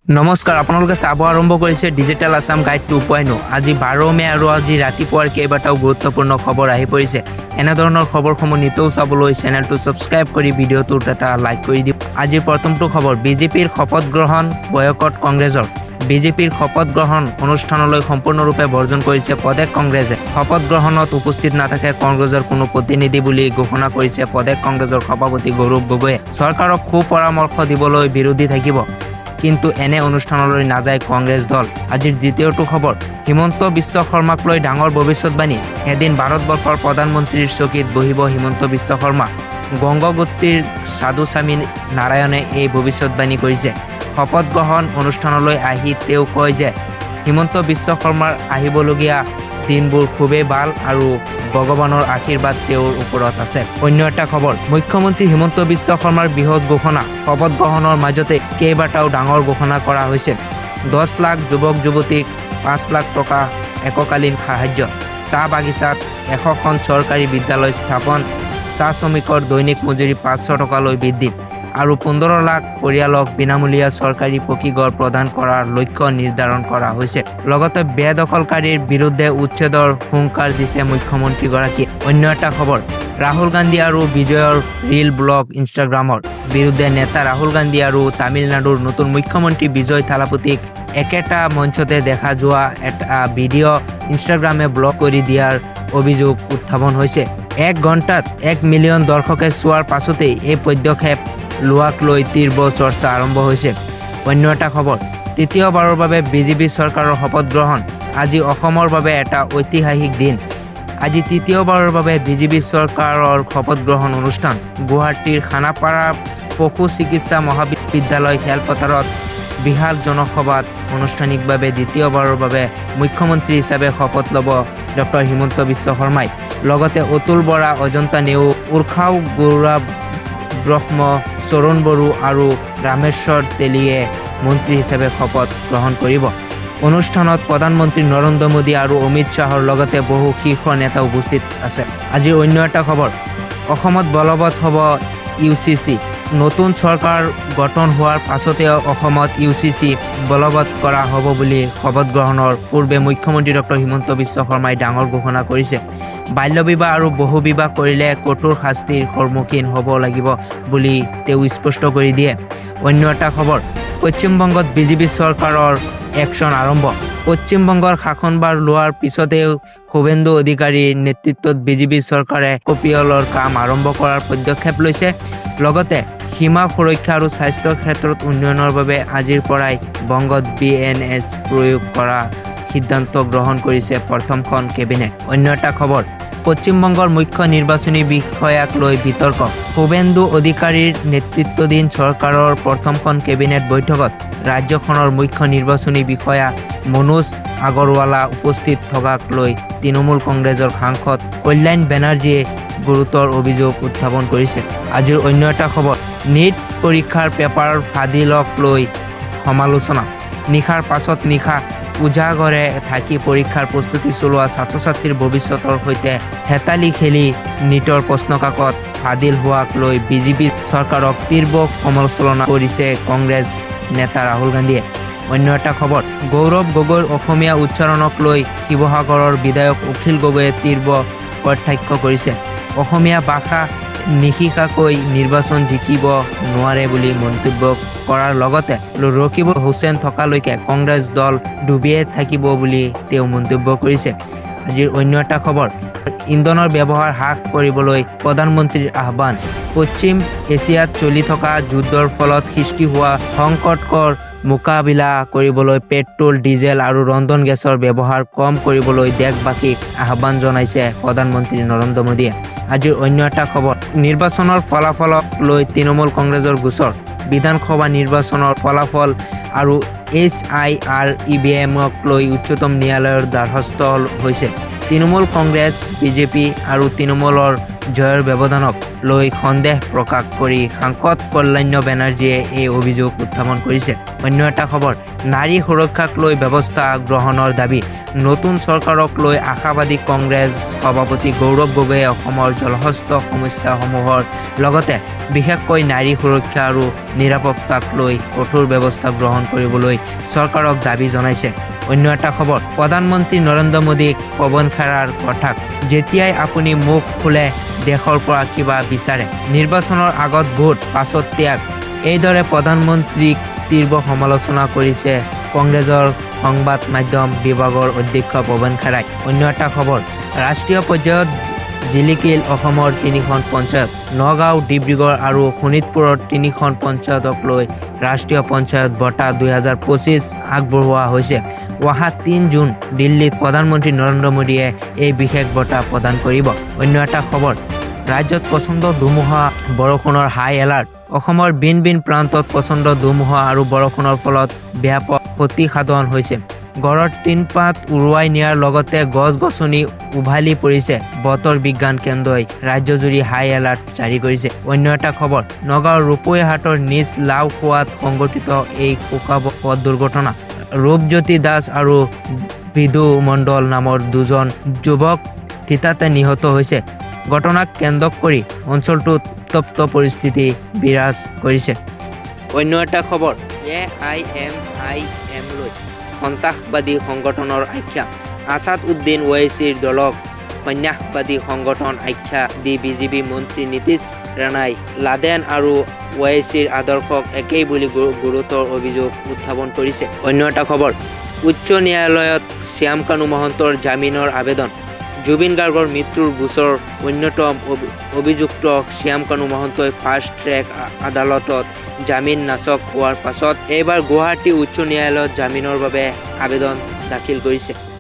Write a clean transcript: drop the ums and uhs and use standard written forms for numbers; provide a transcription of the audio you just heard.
নমস্কাৰ, আপোনালোকে চাব আৰম্ভ কৰিছে ডিজিটেল আছাম গাইড 2.0। আজি 12 মে আৰু আজি ৰাতিপুৱাৰ কেইবাটাও গুৰুত্বপূৰ্ণ খবৰ আহি পৰিছে। এনেধৰণৰ খবৰসমূহ নিতৌ চাবলৈ চেনেলটো ছাবস্ক্ৰাইব কৰি ভিডিঅ'টোত এটা লাইক কৰি দিব। আজিৰ প্ৰথমটো খবৰ, বিজেপিৰ শপত গ্ৰহণ বয়কট কংগ্ৰেছৰ। বিজেপিৰ শপত গ্ৰহণ অনুষ্ঠানলৈ সম্পূৰ্ণৰূপে বৰ্জন কৰিছে প্ৰদেশ কংগ্ৰেছে। শপত গ্ৰহণত উপস্থিত নাথাকে কংগ্ৰেছৰ কোনো প্ৰতিনিধি বুলি ঘোষণা কৰিছে প্ৰদেশ কংগ্ৰেছৰ সভাপতি গৌৰৱ গগৈয়ে। চৰকাৰক সুপৰামৰ্শ দিবলৈ বিৰোধী থাকিব, কিন্তু এনে অনুষ্ঠানলৈ নাযায় কংগ্ৰেছ দল। আজিৰ দ্বিতীয়টো খবৰ, হিমন্ত বিশ্ব শৰ্মাক লৈ ডাঙৰ ভৱিষ্যতবাণী। এদিন ভাৰতবৰ্ষৰ প্ৰধানমন্ত্ৰীৰ চকীত বহিব হিমন্ত বিশ্ব শৰ্মা। গংগোত্ৰীৰ সাধুস্বামী নাৰায়ণে এই ভৱিষ্যতবাণী কৰিছে। শপত গ্ৰহণ অনুষ্ঠানলৈ আহি তেওঁ কয় যে হিমন্ত বিশ্ব শৰ্মাৰ আহিবলগীয়া দিনবোৰ খুবেই ভাল আৰু ভগৱানৰ আশীৰ্বাদ তেওঁৰ ওপৰত আছে। অন্য এটা খবৰ, মুখ্যমন্ত্ৰী হিমন্ত বিশ্ব শৰ্মাৰ বৃহৎ ঘোষণা। শপত গ্ৰহণৰ মাজতে কেইবাটাও ডাঙৰ ঘোষণা কৰা হৈছে। 10 লাখ যুৱক যুৱতীক 5 লাখ টকা এককালীন সাহায্য, চাহ বাগিচাত 100খন চৰকাৰী বিদ্যালয় স্থাপন, চাহ শ্ৰমিকৰ দৈনিক মজুৰি 500 টকালৈ বৃদ্ধি আৰু 15 লাখ পৰিয়ালক বিনামূলীয়া চৰকাৰী পকী ঘৰ প্ৰদান কৰাৰ লক্ষ্য নিৰ্ধাৰণ কৰা হৈছে। লগতে বেদখলকাৰীৰ বিৰুদ্ধে উচ্ছেদৰ হুংকাৰ দিছে মুখ্যমন্ত্ৰীগৰাকীয়ে। অন্য এটা খবৰ, ৰাহুল গান্ধী আৰু বিজয়ৰ ৰীল ব্লক ইনষ্টাগ্ৰামৰ বিৰুদ্ধে। নেতা ৰাহুল গান্ধী আৰু তামিলনাডুৰ নতুন মুখ্যমন্ত্ৰী বিজয় থালাপতিক একেটা মঞ্চতে দেখা যোৱা এটা ভিডিঅ' ইনষ্টাগ্ৰামে ব্লক কৰি দিয়াৰ অভিযোগ উত্থাপন হৈছে। এক ঘণ্টাত 1 মিলিয়ন দৰ্শকে চোৱাৰ পাছতেই এই পদক্ষেপ লোৱাক লৈ তীব্ৰ চৰ্চা আৰম্ভ হৈছে। অন্য এটা খবৰ, তৃতীয়বাৰৰ বাবে বিজেপি চৰকাৰৰ শপত গ্ৰহণ। আজি অসমৰ বাবে এটা ঐতিহাসিক দিন। আজি তৃতীয়বাৰৰ বাবে বিজেপি চৰকাৰৰ শপত গ্ৰহণ অনুষ্ঠান। গুৱাহাটীৰ খানাপাৰা পশু চিকিৎসা মহাবিদ্যালয় খেলপথাৰত বিশাল জনসভাত আনুষ্ঠানিকভাৱে দ্বিতীয়বাৰৰ বাবে মুখ্যমন্ত্ৰী হিচাপে শপত ল'ব ডক্টৰ হিমন্ত বিশ্ব শৰ্মাই। লগতে অতুল বৰা, অজন্তা নেওগ, উৰ্খাও গৌৰা ব্ৰহ্ম, চৰণ বড়ো আৰু ৰামেশ্বৰ তেলীয়ে মন্ত্ৰী হিচাপে শপত গ্ৰহণ কৰিব। অনুষ্ঠানত প্ৰধানমন্ত্ৰী নৰেন্দ্ৰ মোদী আৰু অমিত শ্বাহৰ লগতে বহু শীৰ্ষ নেতা উপস্থিত আছে। আজিৰ অন্য এটা খবৰ, অসমত বলবৎ হ'ব ইউচিচি। নতুন চৰকাৰ গঠন হোৱাৰ পাছতে অসমত ইউচিচি বলবৎ কৰা হ'ব বুলি শপত গ্ৰহণৰ পূৰ্বে মুখ্যমন্ত্ৰী ডক্টৰ হিমন্ত বিশ্ব শৰ্মাই ডাঙৰ ঘোষণা কৰিছে। বাল্য বিবাহ আৰু বহু বিবাহ কৰিলে কঠোৰ শাস্তিৰ সন্মুখীন হ'ব লাগিব বুলি তেওঁ স্পষ্ট কৰি দিয়ে। অন্য এটা খবৰ, পশ্চিমবংগত বিজেপি চৰকাৰৰ একশ্যন আৰম্ভ। পশ্চিমবংগৰ শাসনভাৰ লোৱাৰ পিছতেও শুভেন্দু অধিকাৰীৰ নেতৃত্বত বিজেপি চৰকাৰে কপিয়লৰ কাম আৰম্ভ কৰাৰ পদক্ষেপ লৈছে। লগতে সীমা সুৰক্ষা আৰু স্বাস্থ্যৰ ক্ষেত্ৰত উন্নয়নৰ বাবে আজিৰ পৰাই বংগত বিএনএছ প্ৰয়োগ কৰা সিদ্ধান্ত গ্ৰহণ কৰিছে প্ৰথমখন কেবিনেট। অন্য এটা খবৰ, পশ্চিমবংগৰ মুখ্য নিৰ্বাচনী বিষয়াক লৈ বিতৰ্ক। শুভেন্দু অধিকাৰীৰ নেতৃত্বাধীন চৰকাৰৰ প্ৰথমখন কেবিনেট বৈঠকত ৰাজ্যখনৰ মুখ্য নিৰ্বাচনী বিষয়া মনোজ আগৰৱালা উপস্থিত থকাক লৈ তৃণমূল কংগ্ৰেছৰ সাংসদ কল্যাণ বেনাৰ্জীয়ে গুৰুতৰ অভিযোগ উত্থাপন কৰিছে। আজিৰ অন্য এটা খবৰ, নীট পৰীক্ষাৰ পেপাৰ ফাদিলক লৈ সমালোচনা। নিশাৰ পাছত নিশা উজাগৰে থাকি পৰীক্ষাৰ প্ৰস্তুতি চলোৱা ছাত্ৰ ছাত্ৰীৰ ভৱিষ্যতৰ সৈতে হেতালি খেলি নীটৰ প্ৰশ্নকাকত ফাদিল হোৱাক লৈ বিজেপি চৰকাৰক তীব্ৰ সমালোচনা কৰিছে কংগ্ৰেছ নেতা ৰাহুল গান্ধীয়ে। অন্য এটা খবৰ, গৌৰৱ গগৈৰ অসমীয়া উচ্চাৰণক লৈ শিৱসাগৰৰ বিধায়ক অখিল গগৈয়ে তীব্ৰ কটাক্ষ কৰিছে। অসমীয়া ভাষা নিশিকাকৈ নিৰ্বাচন জিকিব নোৱাৰে বুলি মন্তব্য কৰাৰ লগতে ৰকিবুল হুছেইন থকালৈকে কংগ্ৰেছ দল ডুবিয়ে থাকিব বুলি তেওঁ মন্তব্য কৰিছে। আজিৰ অন্য এটা খবৰ, ইন্ধনৰ ব্যৱহাৰ হ্ৰাস কৰিবলৈ প্ৰধানমন্ত্ৰীৰ আহ্বান। পশ্চিম এছিয়াত চলি থকা যুদ্ধৰ ফলত সৃষ্টি হোৱা সংকটৰ মোকাবিলা কৰিবলৈ পেট্ৰল, ডিজেল আৰু ৰন্ধন গেছৰ ব্যৱহাৰ কম কৰিবলৈ দেশবাসীক আহ্বান জনাইছে প্ৰধানমন্ত্ৰী নৰেন্দ্ৰ মোদীয়ে। আজিৰ অন্য এটা খবৰ, নিৰ্বাচনৰ ফলাফলক লৈ তৃণমূল কংগ্ৰেছৰ গোচৰ। বিধানসভা নিৰ্বাচনৰ ফলাফল আৰু এছআইআৰ, ইভিএমক লৈ উচ্চতম ন্যায়ালয়ৰ দ্বাৰস্থ হৈছে তৃণমূল কংগ্ৰেছ। বিজেপি আৰু তৃণমূলৰ জয়ৰ ব্যৱধানক লৈ সন্দেহ প্ৰকাশ কৰি সাংসদ কল্যাণ বেনাৰ্জীয়ে এই অভিযোগ উত্থাপন কৰিছে। অন্য এটা খবৰ, নাৰী সুৰক্ষাক লৈ ব্যৱস্থা গ্ৰহণৰ দাবী। নতুন চৰকাৰক লৈ আশাবাদী কংগ্ৰেছ সভাপতি গৌৰৱ গগৈয়ে অসমৰ জলহস্ত সমস্যাসমূহৰ লগতে বিশেষকৈ নাৰী সুৰক্ষা আৰু নিৰাপত্তাক লৈ কঠোৰ ব্যৱস্থা গ্ৰহণ কৰিবলৈ চৰকাৰক দাবী জনাইছে। অন্য এটা খবৰ, প্ৰধানমন্ত্ৰী নৰেন্দ্ৰ মোদীক পৱন খেৰাৰ কটাক্ষ। যেতিয়াই আপুনি মুখ খোলে, দেশৰ পৰা কিবা বিচাৰে। নিৰ্বাচনৰ আগত ভোট, পাছত ত্যাগ। এইদৰে প্ৰধানমন্ত্ৰীক তীব্ৰ সমালোচনা কৰিছে কংগ্ৰেছৰ সংবাদ মাধ্যম বিভাগৰ অধ্যক্ষ পৱন খেৰাই। অন্য এটা খবৰ, ৰাষ্ট্ৰীয় পৰ্যায়ত জিলিকিল অসমৰ তিনিখন পঞ্চায়ত। নগাঁও, ডিব্ৰুগড় আৰু শোণিতপুৰৰ তিনিখন পঞ্চায়তক লৈ ৰাষ্ট্ৰীয় পঞ্চায়ত বঁটা 2025 আগবঢ়োৱা হৈছে। অহা 3 জুন দিল্লীত প্ৰধানমন্ত্ৰী নৰেন্দ্ৰ মোদীয়ে এই বিশেষ বঁটা প্ৰদান কৰিব। অন্য এটা খবৰ, ৰাজ্যত প্ৰচণ্ড ধুমুহা বৰষুণৰ হাই এলাৰ্ট। অসমৰ ভিন ভিন প্ৰান্তত প্ৰচণ্ড ধুমুহা আৰু বৰষুণৰ ফলত ব্যাপক ক্ষতি সাধন হৈছে। ঘৰৰ টিনপাত উৰুৱাই নিয়াৰ লগতে গছ গছনি উভালি পৰিছে। বতৰ বিজ্ঞান কেন্দ্ৰই ৰাজ্যজুৰি হাই এলাৰ্ট জাৰি কৰিছে। অন্য এটা খবৰ, নগাঁৱৰ ৰূপহীহাটৰ নিজ লাওখোৱাত সংঘটিত এই শোকাৱহ পথ দুৰ্ঘটনা। ৰূপজ্যোতি দাস আৰু বিদু মণ্ডল নামৰ দুজন যুৱক থিতাতে নিহত হৈছে। ঘটনাক কেন্দ্ৰ কৰি অঞ্চলটোত উত্তপ্ত পৰিস্থিতি বিৰাজ কৰিছে। অন্য এটা খবৰ, এআইএমআইএমলৈ সন্ত্ৰাসবাদী সংগঠনৰ আখ্যা। আছাদ উদ্দিন ওৱাইচিৰ দলক সন্ত্ৰাসবাদী সংগঠন আখ্যা দি বিজেপি মন্ত্ৰী নীতিশ ৰাণাই লাডেন আৰু ওৱাইচিৰ আদৰ্শক একেই বুলি গুৰুতৰ অভিযোগ উত্থাপন কৰিছে। অন্য এটা খবৰ, উচ্চ ন্যায়ালয়ত শ্যামকানু মহন্তৰ জামিনৰ আবেদন। জুবিন গাৰ্গৰ মৃত্যুৰ গোচৰৰ অন্যতম অভিযুক্ত শ্যামকানু মহন্তই ফাষ্ট ট্ৰেক আদালতত জামিন নাকচ হোৱাৰ পাছত এইবাৰ গুৱাহাটী উচ্চ ন্যায়ালয়ত জামিনৰ বাবে আবেদন দাখিল কৰিছে।